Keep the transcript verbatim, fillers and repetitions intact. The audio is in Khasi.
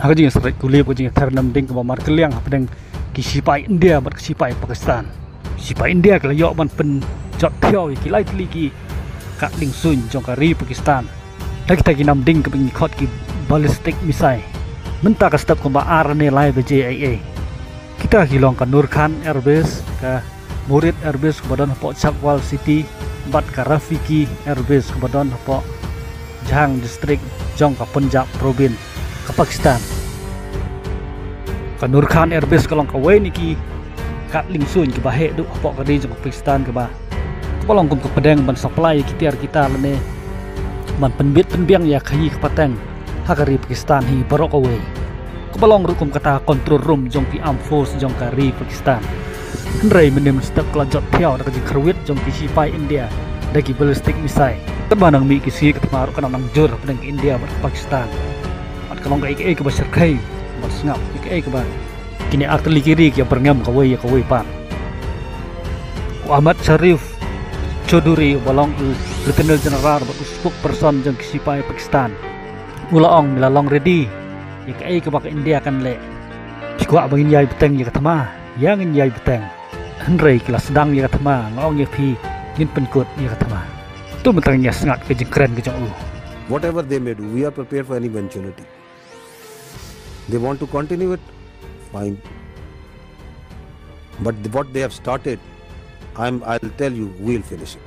Ha ka jingïastrek kuli, ka jingïathar nam ding kaba markylliang hapdeng ki shipai India bad ki shipai Pakistan. Shipai India ki la ïoh ban pynjot thiaw ïa ki lai tylli ki katling suiñ jong ka ri Pakistan da kita ki nam ding kaba ngi khot ki ballistic missile. Mynta ka step kumba ar ne lai baje eiei. Kita ki long ka Nur Khan Air Base, ka Murid Air Base kaba don hapoh Chakwal City, bad ka Rafiki Air Base kaba don hapoh Jhang District jong ka Punjab Province ka Pakistan. Ka Nur Khan Air Base ka long kawei na ki katling suiñ kiba heh duh hapoh ka ri jong ka Pakistan, kaba kaba long kum ka pdeng ban supply ïa ki tiar ki tar lane ban pynbit pynbiang ïa ka khaïi ka pateng ha ka ri Pakistan hi baroh kawei. Kaba long ruh kum kata control room jong ki armed force jong ka ri Pakistan. Hynrei mynne mynstep ka la jot thiaw da ka jingkhyrwit jong ki shipai India da ki ballistic missile. Katba nang mih ki sngi ka thma ruh ka nang nang jur hapdeng ka India bad ka Pakistan. Bad ka long kaei kaei kaba shyrkhei bad sngap, kaei kaei kaba kine ar tylli ki ri ki ïa byrngem kawei ïa kawei pat. U Ahmad Sharif Chaudhuri uba long u Lieutenant General bad u spokesperson jong ki shipai Pakistan, u la ong, ngi la long ready ïa kaei kaba ka India kan leh. Phi kwah ba ngin ïai bteng ïa ka thma, ïa ngin ïai bteng. Hynrei ki la sdang ïa ka thma, nga ong ïa phi, ngin pynkut ïa ka thma. To mynta ngin ïa sngap ka jingkren ka jong u. Whatever they may do, we are prepared for any eventuality. They want to continue it, fine. But the, what they have started, I'm, I'll tell you, we'll finish it.